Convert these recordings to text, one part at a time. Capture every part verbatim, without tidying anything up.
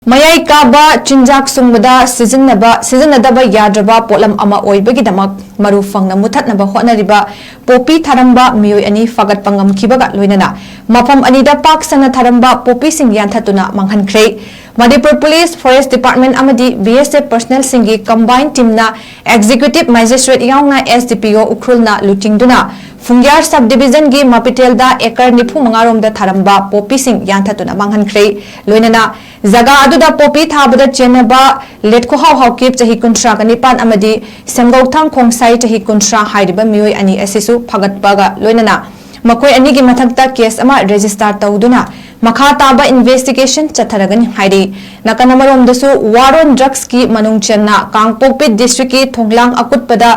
ꯃꯌꯥꯏ ꯀꯥꯕ ꯆꯤꯟꯖꯥꯛ ꯁꯨꯡꯕꯗ ꯁꯤꯖꯤꯟꯅꯕ ꯁꯤꯖꯤꯟꯅꯗꯕ ꯌꯥꯗ꯭ꯔꯕ ꯄꯣꯠꯂꯝ ꯑꯃ ꯑꯣꯏꯕꯒꯤꯗꯃꯛ ꯃꯔꯨ ꯐꯪꯅ ꯃꯨꯊꯠꯅꯕ ꯍꯣꯠꯅꯔꯤꯕ ꯄꯣꯄꯤ ꯊꯥꯔꯝꯕ ꯃꯤꯑꯣꯏ ꯑꯅꯤ ꯐꯥꯒꯠꯄ ꯉꯝꯈꯤꯕꯒ ꯂꯣꯏꯅꯅ ꯃꯐꯝ ꯑꯅꯤꯗ ꯄꯥꯛ ꯁꯟꯅ ꯊꯥꯔꯝꯕ ꯄꯣꯄꯤꯁꯤꯡ ꯌꯥꯟꯊꯠꯇꯨꯅ ꯃꯥꯡꯍꯟꯈ꯭ꯔꯦ꯫ ꯃꯅꯤꯄꯨꯔ ꯄꯨꯂꯤꯁ, ꯐꯣꯔꯦꯁ ꯗꯤꯄꯥꯔꯠꯃꯦꯟ ꯑꯃꯗꯤ ꯕꯤ ꯑꯦꯁ ꯑꯦꯐ ꯄꯔꯁꯅꯦꯜꯁꯤꯡꯒꯤ ꯀꯝꯕꯥꯏꯟ ꯇꯤꯝꯅ ꯑꯦꯛꯖꯤꯀ꯭ꯌꯨꯇꯤꯚ ꯃꯦꯖꯤꯁꯇ꯭ꯔꯦꯠ ꯌꯥꯎꯅ ꯑꯦꯁ ꯗꯤ ꯄꯤ ꯑꯣ ꯎꯈ꯭ꯔꯨꯜꯅ ꯂꯨꯆꯤꯡꯗꯨꯅ ꯐꯨꯡꯌꯥꯔ ꯁꯕ ꯗꯤꯕꯤꯖꯟꯒꯤ ꯃꯄꯤꯇꯦꯜꯗ ꯑꯦꯀꯔ ꯅꯤꯐꯨ ꯃꯉꯥ ꯔꯣꯝꯗ ꯊꯥꯔꯝꯕ ꯄꯣꯄꯤꯁꯤꯡ ꯌꯥꯟꯊꯠꯇꯨꯅ ꯃꯥꯡꯍꯟꯈ꯭ꯔꯦ꯫ ꯂꯣꯏꯅꯅ ꯖꯒꯥ ꯑꯗꯨꯗ ꯄꯣꯄꯤ ꯊꯥꯕꯗ ꯆꯦꯟꯅꯕ ꯂꯦꯠꯈꯣꯍꯥꯎ ꯍꯥꯎꯀꯤꯞ, ꯆꯍꯤ ꯀꯨꯟꯊ꯭ꯔꯥꯒ ꯅꯤꯄꯥꯟ, ꯑꯃꯗꯤ ꯁꯦꯝꯒꯧꯊꯥꯡ ꯈꯣꯡꯁꯥꯏ, ꯆꯍꯤ ꯀꯨꯟꯊ꯭ꯔꯥ, ꯍꯥꯏꯔꯤꯕ ꯃꯤꯑꯣꯏ ꯑꯅꯤ ꯑꯁꯤꯁꯨ ꯐꯒꯠꯄꯒ ꯂꯣꯏꯅꯅ ꯃꯈꯣꯏ ꯑꯅꯤꯒꯤ ꯃꯊꯛꯇ ꯀꯦꯁ ꯑꯃ ꯔꯦꯖꯤꯁꯇꯥꯔ ꯇꯧꯗꯨꯅ ꯃꯈꯥ ꯇꯥꯕ ꯏꯟꯚꯦꯁꯇꯤꯒꯦꯁꯟ ꯆꯠꯊꯔꯒꯅꯤ ꯍꯥꯏꯔꯤ꯫ ꯅꯥꯀꯟ ꯑꯃꯔꯣꯝꯗꯁꯨ, ꯋꯥꯔ ꯑꯣꯟ ꯗ꯭ꯔꯒꯁꯀꯤ ꯃꯅꯨꯡ ꯆꯟꯅ ꯀꯥꯡꯄꯣꯛꯄꯤ ꯗꯤꯁꯇ꯭ꯔꯤꯛꯀꯤ ꯊꯣꯡꯂꯥꯡ ꯑꯀꯨꯠꯄꯗ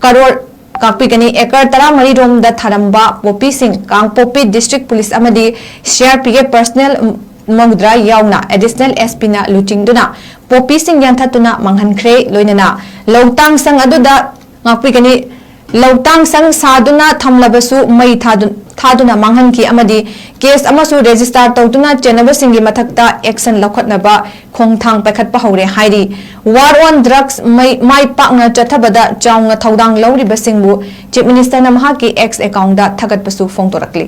ꯀꯔꯣꯔ ꯀꯥꯛꯄꯤꯒꯅꯤ ꯑꯦꯀꯔ ꯇꯔꯥꯃꯔꯤ ꯔꯣꯝꯗ ꯊꯥꯔꯝꯕ ꯄꯣꯄꯤꯁꯤꯡ ꯀꯥꯡꯄꯣꯛꯄꯤ ꯗꯤꯁꯇ꯭ꯔꯤꯛ ꯄꯨꯂꯤꯁ ꯑꯃꯗꯤ C R P F personal ꯃꯧꯗ꯭ꯔꯥ ꯌꯥꯎꯅ ꯑꯦꯗꯤꯁꯅꯦꯜ ꯑꯦꯁ ꯄꯤꯅ ꯂꯨꯆꯤꯡꯗꯨꯅ ꯄꯣꯄꯤꯁꯤꯡ ꯌꯥꯟꯊꯠꯇꯨꯅ ꯃꯥꯡꯍꯟꯈ꯭ꯔꯦ꯫ ꯂꯣꯏꯅꯅ ꯂꯧꯇꯥꯡ ꯁꯪ ꯑꯗꯨꯗ ꯉꯥꯛꯄꯤꯒꯅꯤ꯫ ꯂꯧꯇꯥꯡ ꯁꯪ ꯁꯥꯗꯨꯅ ꯊꯝꯂꯕꯁꯨ ꯃꯩ ꯊꯥꯗꯨ-, ꯊꯥꯗꯨꯅ ꯃꯥꯡꯍꯟꯈꯤ ꯑꯃꯗꯤ ꯀꯦꯁ ꯑꯃꯁꯨ ꯔꯦꯖꯤꯁꯇꯥꯔ ꯇꯧꯗꯨꯅ ꯆꯦꯟꯅꯕꯁꯤꯡꯒꯤ ꯃꯊꯛꯇ ꯑꯦꯛꯁꯟ ꯂꯧꯈꯠꯅꯕ ꯈꯣꯡꯊꯥꯡ ꯄꯥꯏꯈꯠꯄ ꯍꯧꯔꯦ ꯍꯥꯏꯔꯤ꯫ ꯋꯥꯔ ꯑꯣꯟ ꯗ꯭ꯔꯒꯁ ꯃꯩ, ꯃꯥꯏ ꯄꯥꯛꯅ ꯆꯠꯊꯕꯗ ꯆꯥꯎꯅ ꯊꯧꯗꯥꯡ ꯂꯧꯔꯤꯕꯁꯤꯡꯕꯨ ꯆꯤꯐ ꯃꯤꯅꯤꯁꯇꯔꯅ ꯃꯍꯥꯛꯀꯤ ꯑꯦꯛꯁ ꯑꯦꯀꯥꯎꯟꯗ ꯊꯥꯒꯠꯄꯁꯨ ꯐꯣꯡꯗꯣꯔꯛꯂꯤ꯫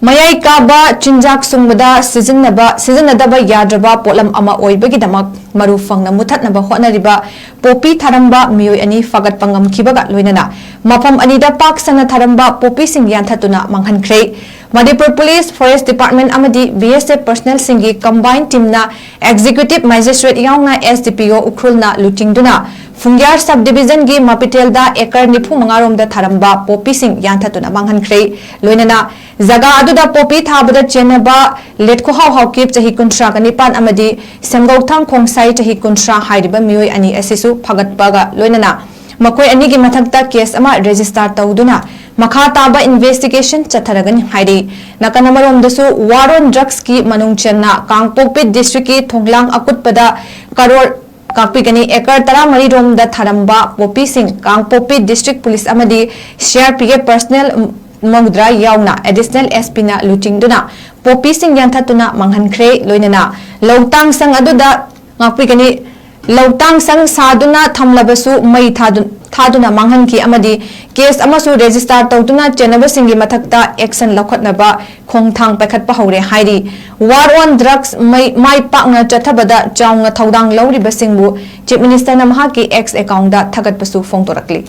ꯃꯌꯥꯏ ꯀꯥꯕ ꯆꯤꯟꯖꯥꯛ ꯁꯨꯡꯕꯗ ꯁꯤꯖꯤꯟꯅꯕ ꯁꯤꯖꯤꯟꯅꯗꯕ ꯌꯥꯗ꯭ꯔꯕ ꯄꯣꯠꯂꯝ ꯑꯃ ꯑꯣꯏꯕꯒꯤꯗꯃꯛ ꯃꯔꯨ ꯐꯪꯅ ꯃꯨꯊꯠꯅꯕ ꯍꯣꯠꯅꯔꯤꯕ ꯄꯣꯄꯤ ꯊꯥꯔꯝꯕ ꯃꯤꯑꯣꯏ ꯑꯅꯤ ꯐꯥꯒꯠꯄ ꯉꯝꯈꯤꯕꯒ ꯂꯣꯏꯅꯅ ꯃꯐꯝ ꯑꯅꯤꯗ ꯄꯥꯛ ꯁꯟꯅ ꯊꯥꯔꯝꯕ ꯄꯣꯄꯤꯁꯤꯡ ꯌꯥꯟꯊꯠꯇꯨꯅ ꯃꯥꯡꯍꯟꯈ꯭ꯔꯦ꯫ ꯃꯅꯤꯄꯨꯔ ꯄꯨꯂꯤꯁ, ꯐꯣꯔꯦꯁ ꯗꯤꯄꯥꯔꯠꯃꯦꯟ ꯑꯃꯗꯤ ꯕꯤ ꯑꯦꯁ ꯑꯦꯐ ꯄꯔꯁꯅꯦꯜꯁꯤꯡꯒꯤ ꯀꯝꯕꯥꯏꯟ ꯇꯤꯝꯅ ꯑꯦꯛꯖꯤꯀ꯭ꯌꯨꯇꯤꯚ ꯃꯦꯖꯤꯁꯇ꯭ꯔꯦꯠ ꯌꯥꯎꯅ ꯑꯦꯁ ꯗꯤ ꯄꯤ ꯑꯣ ꯎꯈ꯭ꯔꯨꯜꯅ ꯂꯨꯆꯤꯡꯗꯨꯅ ꯐꯨꯡꯌꯥꯔ ꯁꯕ ꯗꯤꯕꯤꯖꯟꯒꯤ ꯃꯄꯤꯇꯦꯜꯗ ꯑꯦꯀꯔ ꯅꯤꯐꯨ ꯃꯉꯥ ꯔꯣꯝꯗ ꯊꯥꯔꯝꯕ ꯄꯣꯄꯤꯁꯤꯡ ꯌꯥꯟꯊꯠꯇꯨꯅ ꯃꯥꯡꯍꯟꯈ꯭ꯔꯦ꯫ ꯂꯣꯏꯅꯅ ꯖꯒꯥ ꯑꯗꯨꯗ ꯄꯣꯄꯤ ꯊꯥꯕꯗ ꯆꯦꯟꯅꯕ ꯂꯦꯠꯈꯣꯍꯥꯎ ꯍꯥꯎꯀꯤꯞ, ꯆꯍꯤ ꯀꯨꯟꯊ꯭ꯔꯥꯒ ꯅꯤꯄꯥꯟ, ꯑꯃꯗꯤ ꯁꯦꯝꯒꯧꯊꯥꯡ ꯈꯣꯡꯁꯥꯏ, ꯆꯍꯤ ꯀꯨꯟꯊ꯭ꯔꯥ, ꯍꯥꯏꯔꯤꯕ ꯃꯤꯑꯣꯏ ꯑꯅꯤ ꯑꯁꯤꯁꯨ ꯐꯒꯠꯄꯒ ꯂꯣꯏꯅꯅ ꯃꯈꯣꯏ ꯑꯅꯤꯒꯤ ꯃꯊꯛꯇ ꯀꯦꯁ ꯑꯃ ꯔꯦꯖꯤꯁꯇꯥꯔ ꯇꯧꯗꯨꯅ ꯃꯈꯥ ꯇꯥꯕ ꯏꯟꯚꯦꯁꯇꯤꯒꯦꯁꯟ ꯆꯠꯊꯔꯒꯅꯤ ꯍꯥꯏꯔꯤ꯫ ꯅꯥꯀꯟ ꯑꯃꯔꯣꯝꯗꯁꯨ, ꯋꯥꯔ ꯑꯣꯟ ꯗ꯭ꯔꯒꯁꯀꯤ ꯃꯅꯨꯡ ꯆꯟꯅ ꯀꯥꯡꯄꯣꯛꯄꯤ ꯗꯤꯁꯇ꯭ꯔꯤꯛꯀꯤ ꯊꯣꯡꯂꯥꯡ ꯑꯀꯨꯠꯄꯗ ꯀꯔꯣꯔ ꯀꯥꯛꯄꯤꯒꯅꯤ ꯑꯦꯀꯔ ꯇꯔꯥꯃꯔꯤ ꯔꯣꯝꯗ ꯊꯥꯔꯝꯕ ꯄꯣꯄꯤꯁꯤꯡ ꯀꯥꯡꯄꯣꯛꯄꯤ ꯗꯤꯁꯇ꯭ꯔꯤꯛ ꯄꯨꯂꯤꯁ ꯑꯃꯗꯤ C R P F personal ꯃꯧꯗ꯭ꯔꯥ ꯌꯥꯎꯅ ꯑꯦꯗꯤꯁꯅꯦꯜ ꯑꯦꯁ ꯄꯤꯅ ꯂꯨꯆꯤꯡꯗꯨꯅ ꯄꯣꯄꯤꯁꯤꯡ ꯌꯥꯟꯊꯠꯇꯨꯅ ꯃꯥꯡꯍꯟꯈ꯭ꯔꯦ꯫ ꯂꯣꯏꯅꯅ ꯂꯧꯇꯥꯡ ꯁꯪ ꯑꯗꯨꯗ ꯉꯥꯛꯄꯤꯒꯅꯤ꯫ ꯂꯧꯇꯥꯡ ꯁꯪ ꯁꯥꯗꯨꯅ ꯊꯝꯂꯕꯁꯨ ꯃꯩ ꯊꯥꯗꯨ-, ꯊꯥꯗꯨꯅ ꯃꯥꯡꯍꯟꯈꯤ ꯑꯃꯗꯤ ꯀꯦꯁ ꯑꯃꯁꯨ ꯔꯦꯖꯤꯁꯇꯥꯔ ꯇꯧꯗꯨꯅ ꯆꯦꯟꯅꯕꯁꯤꯡꯒꯤ ꯃꯊꯛꯇ ꯑꯦꯛꯁꯟ ꯂꯧꯈꯠꯅꯕ ꯈꯣꯡꯊꯥꯡ ꯄꯥꯏꯈꯠꯄ ꯍꯧꯔꯦ ꯍꯥꯏꯔꯤ꯫ ꯋꯥꯔ ꯑꯣꯟ ꯗ꯭ꯔꯒꯁ ꯃꯩ-, ꯃꯥꯏ ꯄꯥꯛꯅ ꯆꯠꯊꯕꯗ ꯆꯥꯎꯅ ꯊꯧꯗꯥꯡ ꯂꯧꯔꯤꯕꯁꯤꯡꯕꯨ ꯆꯤꯐ ꯃꯤꯅꯤꯁꯇꯔꯅ ꯃꯍꯥꯛꯀꯤ ꯑꯦꯛꯁ ꯑꯦꯀꯥꯎꯟꯗ ꯊꯥꯒꯠꯄꯁꯨ ꯐꯣꯡꯗꯣꯔꯛꯂꯤ꯫